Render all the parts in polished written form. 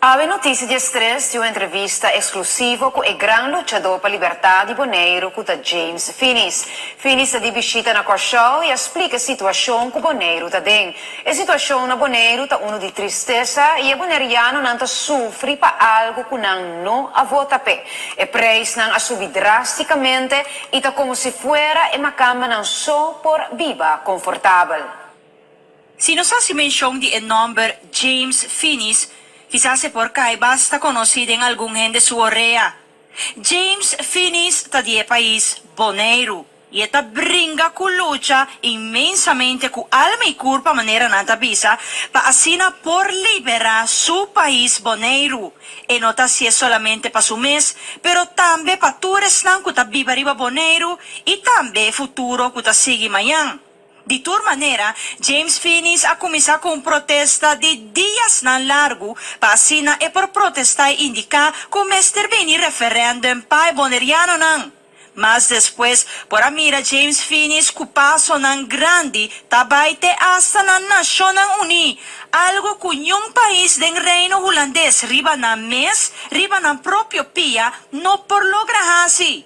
Awe Noticia 13 tin un entrevista eksklusivo ku e gran luchadó pa libertat di Boneiru ku ta James Finies. Finies ta di bishita na Kòrsou i a splika e situashon ku Boneiru ta den. E situashon na Boneiru ta unu di tristesa i e bonerianonan ta sufri pa algu ku nan no a vota p'e. E preisnan a subi drástikamente i ta komo si fuera e makambanan so por biba konfortabel. Si nos hasi menshon di e nòmber James Finies, kisas e por kai basta konosí den algun hende su orea. James Finies ta di e pais Boneiru i e ta bringa ku lucha inmensamente ku alma i kurpa manera nan ta bisa pa asina por liberá su pais Boneiru. E no ta hasié solamente pa su mes, pero tambe pa tur esnan ku ta biba riba Boneiru i tambe e futuro ku ta sigui mañan. Di tur manera, James Finies a kuminsá ku un protesta di diasnan largu pa asina e por protestá i indiká ku mester bini referèndum pa e bonerianonan. Mas despues por a mira James Finies ku pasonan grandi ta bai te asta na Nashonnan Uní, algu ku niun pais den Reino Hulandes riba nan mes, riba nan propio pia, no por logra hasi.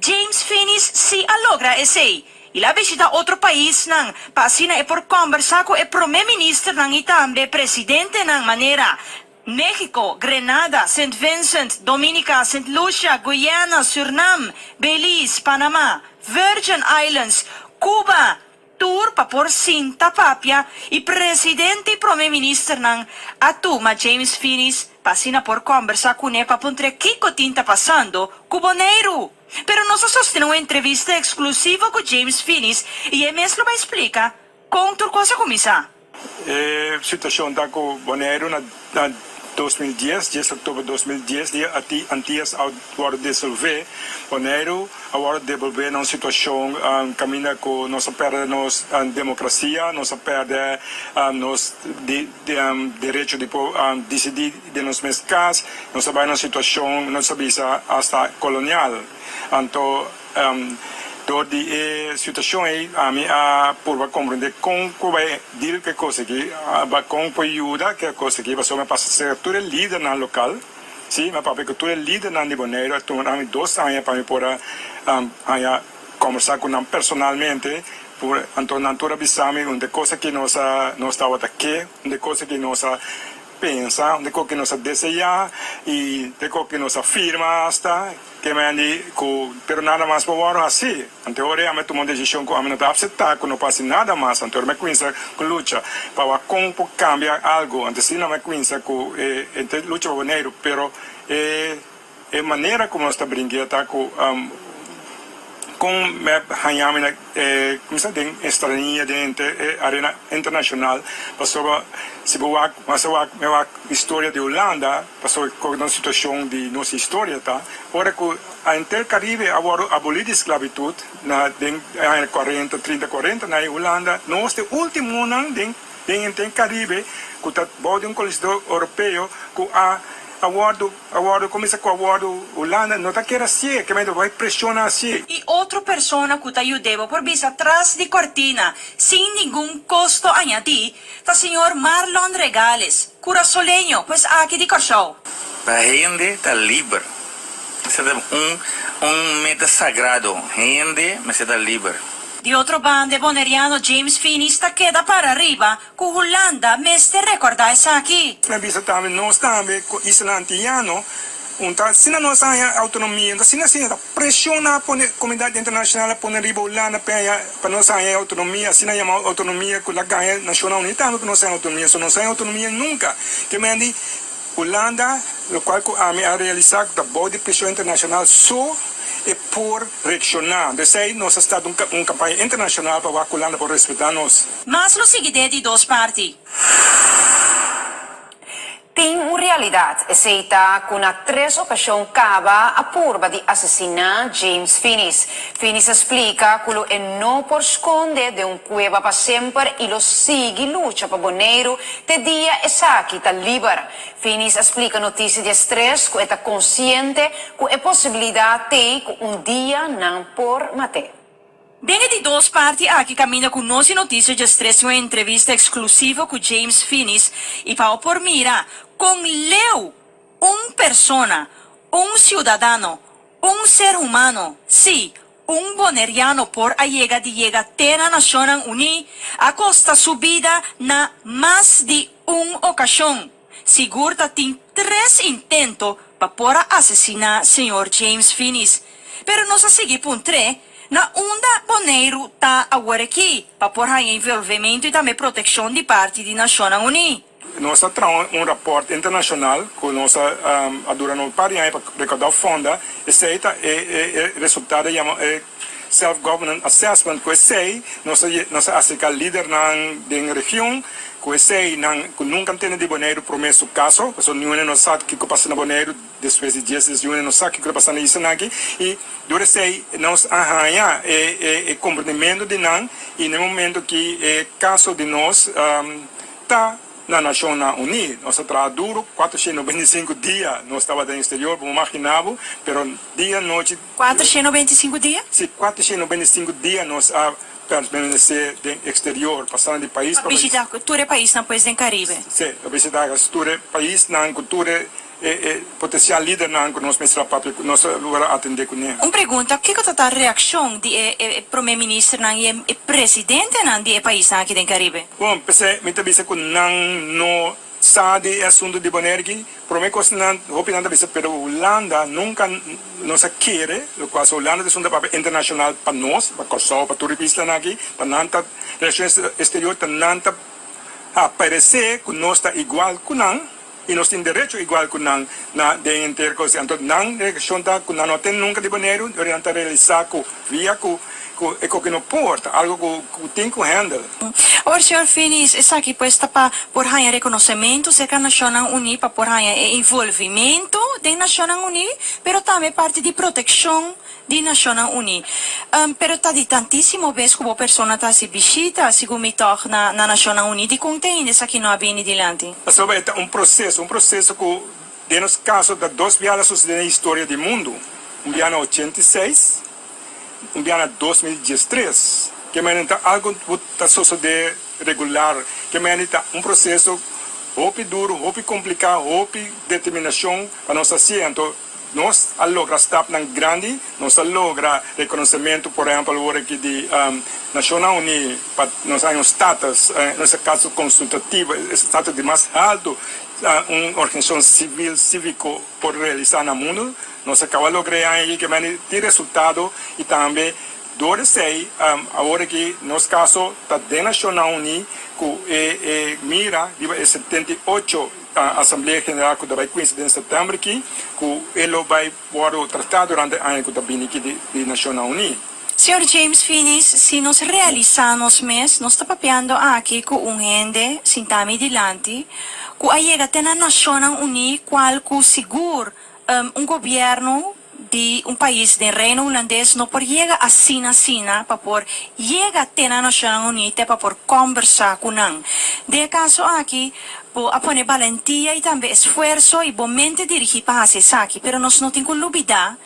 James Finies sí a logra esei. El a bishita otro paisnan pa asina e por kòmbersá ku e promé ministernan i tambe presidentenan manera, México, Grenada, Sint Vincent, Dominica, Sint Lucia, Guyana, Surnam, Belize, Panama, Virgin Islands, Cuba, Tur pa por sinta papia y presidente y prome ministernan a tuma James Finies pa asina por combersa cune pa puntre kico tin ta pasando cu Boneiru. Pero nos a sostene un entrevista exclusivo cu James Finies y e mes lo bay splica con tur cos a cuminsa. E situacion ta cu Boneiru na 2010, dies october 2010, dia Antillas a wordo disolve, Boneiru a wordo debolbe na un situacion caminda cu nos a perde nos democracia, nos a perde nos derecho di por dicidi den nos mes cas, nos a bay na un situacion, nos a bisa hasta colonial. Anto Dor di e situashon ei ami a purba komprendé kon ku bai deal ku e kos aki, kon por yuda ku e kos aki, pasobra mi a pasa serka tur e lidernan lokal, si, mi a papia ku tur e lidernan di Boneiru, a tuma ami dos aña pa mi por a haña kombersá ku nan personalmente, anto nan tur a bisa mi un de kos aki nos a nos tabata ke, un de kos aki nos a pensa, un de kos aki nos a deseá i de kos aki nos a firma asta. Ke men di ku pero nada mas por wòrdu hasí. Anto ora ei ami a tuma un desishon ku ami no ta apseptá ku no por hasi nada mas. Anto ora mi a kuminsá ku lucha pa wak kon por kambia algu. Anto asina mi a kuminsá ku e lucha pa Boneiru. Pero e e manera ku nos ta brinkia ta ku kon mi a haña mi na e kuminsá den e strania den e arena internashonal pasobra si bo wak mas a wak mi a wak historia di Hulanda. Pasobra ku nos situashon di nos historia ta, ora ku henter Karibe a wòrdu abolí di sklabitut na den aña kuarenta, trinta, kuarenta na e Hulanda, nos ta e últimonan den den henter Karibe ku ta bou di un kolonisador oropeo ku a a wòrdu a wòrdu kuminsá ku a wòrdu Hulanda no ta kere hasié, ke mester bai preshona hasié. I otro persona ku ta yud'é bo por bisa tras di kortina sin ningun kosto añadí ta señor Marlon Regales. Kurasoleño, pues aki di Kòrsou. Pa hende ta liber. Esei ta un un meta sagrado, hende mester ta liber. Di otro banda e boneriano James Finies ta keda para riba ku Hulanda mester rekordá esaki. Mi a bisa tambe, nos tambe ku islanan antiano, un ta asina nos a haña autonomia, un ta asina asina ta Presiona pone comunidad internacional a pone riba Hulanda pa haña pa nos haña e autonomia, asina yama autonomia cu la gaña Nacionnan Uni tambe pa nos haña autonomia, so nos haña autonomia nunca. Ke men di Hulanda locual cu ami a realisa cu ta bou di presion internacional so e por reacciona. Desey nos a start un campaña internacional pa wak Hulanda por respeta nos. Mas lo sigui den di dos parti. Tin un realidat, esei ta ku na tres okashon kaba a purba di asesiná James Finies. Finies a splika ku lo e no por skonde den un kueba pa semper i lo sigui lucha pa Boneiru te dia esaki ta liber. Finies a splika Noticia 13 ku e ta konsiente ku e posibilidat t'ei ku un dia nan por mat'é. Den e di dos parti aki kaminda ku nos di Noticia 13 un entrevista eksklusivo ku James Finies i pa bo por mira kon leu. Un persona, un siudadano, un ser humano, sí, un boneriano por a yega di yega te na Nashonnan Uní, a kosta su bida na mas di un okashon. Sigur ta tin tres intento pa por a asesiná señor James Finies. Pero nos a sigui puntr'é na unda Boneiru ta aworakí pa por haña envolvimentu i tambe protekshon di parti di Nashonnan Uní. Nos a traha un rapòrt internashonal ku nos a a dura un par di aña pa rekòrdá fonda. Esei ta e e resultado yama e Self Governance Assessment. Ku esei nos a nos a aserká lidernan den region ku esei nan ku nunka a tende di Boneiru promé su kaso, pasobra niun hende no sa kiko pasa na Boneiru despues di dies dies, niun hende no sa kiko ta pasa na islanan aki. I dor esei nos a haña e e e komprendimentu di nan i na e momento ki e kaso di nos Ta na Nashonnan Uní. Nos a traha duru, 495 dia nos tabata den exterior, bo magina bo, pero dia nochi. 495 dia? Si, 495 dia nos a permanece den exterior, pasando di pais pa Pa pais. bishita tur e paisnan pues den Caribe? Si, pa bishita tur e paisnan ku tur e E potencial lidernan cu nos mester a papia cu nos a logra atende cu ne. Un pregunta, Kico ta ta reaccion di e e prome ministernan y e presidentenan di e paisnan aki den Caribe? Bon, p'esei mi ta bisa cu nan no sa di e asunto di Bonaire aki. Prome cos nan, hopi nan ta bisa, pero Hulanda nunca nos a kere, locual so Hulanda ta esun ta papia internacional pa nos, pa Corsou, pa tur e islanan aki, ta nan ta relaciones exterior, ta nan ta aparece cu nos ta igual cu nan. I nos tin derecho igual ku nan na den henter kos. Anto nan reakshon ta ku nan no ten nunka di Boneiru, ora nan ta realisá ku via ku ku e koki no por, ta algu ku ku tin ku handle. Awor, señor Finis, esaki pues ta pa por haña rekonosementu serka Nashonnan Uní, pa por haña e involvimentu den Nashonnan Uní, pero tambe parti di protekshon di Nashonnan Uní. Pero ta di tantísimo bes ku bo persona ta hasi bishita, segun mi tòg, na na Nashonnan Uní. Dikon te ainda esaki no a bini dilanti? Pasobra e ta un proseso, un proseso ku den nos kaso ta dos biaha a sosodé na historia di mundu, un biaha na 86, un biaha na 2013. Ke manera ta algu ku ta sosodé regular, ke manera ta un proseso hopi duru, hopi kompliká, hopi determinashon pa nos hasié. Anto Nos a logra stapnan grandi, nos a logra rekonosementu, por ehèmpel awor aki di Nashonnan Uní pa nos haña un status, en este kaso konsultativo, e status di mas haltu un organisashon sivil síviko por realisá na mundu. Nos a kaba logra e aña aki ke meni tin resultado i tambe dor esei awor aki nos kaso ta den Nashonnan Uní ku e mira riba e 78 Asamblea General ku ta bai kuinsa den sèptèmber aki, ku e lo bai wòrdu tratá durante e aña ku ta bini aki di Nashonnan Uní. Señor James Finis, si nos realisá nos mes, nos ta papiando aki ku un hende sintá mi dilanti ku a yega te na Nashonnan Uní kual ku sigur un gobièrnu di un pais den Reino Hulandes no por yega asina asina pa por yega te na Nacionnan Uní te pa por combersa cu nan. Den e caso aki bo a pone balentia y tambe esfuerso y bo mente dirigi pa haci esaki, pero nos no tin cu lubida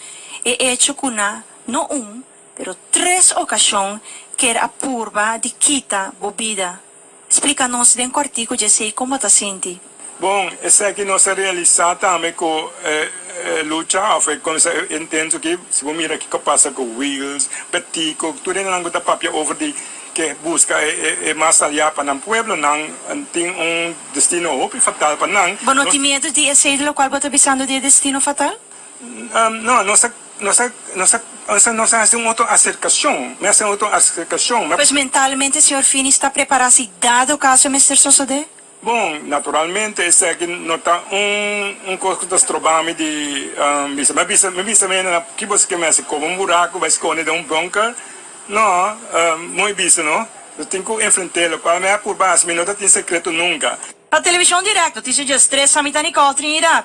e hecho cu na no un pero tres ocasion kier a purba di kita bo bida. Splika nos den kòrtiku djesei kon bo ta sinti. Bon, esaki nos a realisá tambe ku e lucha òf e konsá e intento aki, si bo mira kiko pasa ku Wiggles, Betico, tur hendenan ku ta papia over di ke buska e mas aliá pa nan pueblo, nan tin un destino hopi fatal pa nan. Bo no tin miedu di esei di lokual bo ta bisando di e destino fatal? No, nos ta Nos a, nos a, nos a, nos a hasi un otro aserkashon. Mi a hasi un otro aserkashon. Mi a. Pues mentalmente señor Finis ta prepará si dado kaso mester sosodé? Bon, naturalmente esaki no ta un, un kos ku ta stroba mi di bisa. Mi a bisa, mi bisa mi hendenan, ki boso ke mi hasi? Koba un buraku bai skonde den un bunker? No, mooi bisa no. Nos tin ku enfrent'é, lokual mi a purba hasi, mi no ta tin sekreto nunka. Pa Televishon Direct, Notisia Djes Tres, Samita Nicole, Trinidad.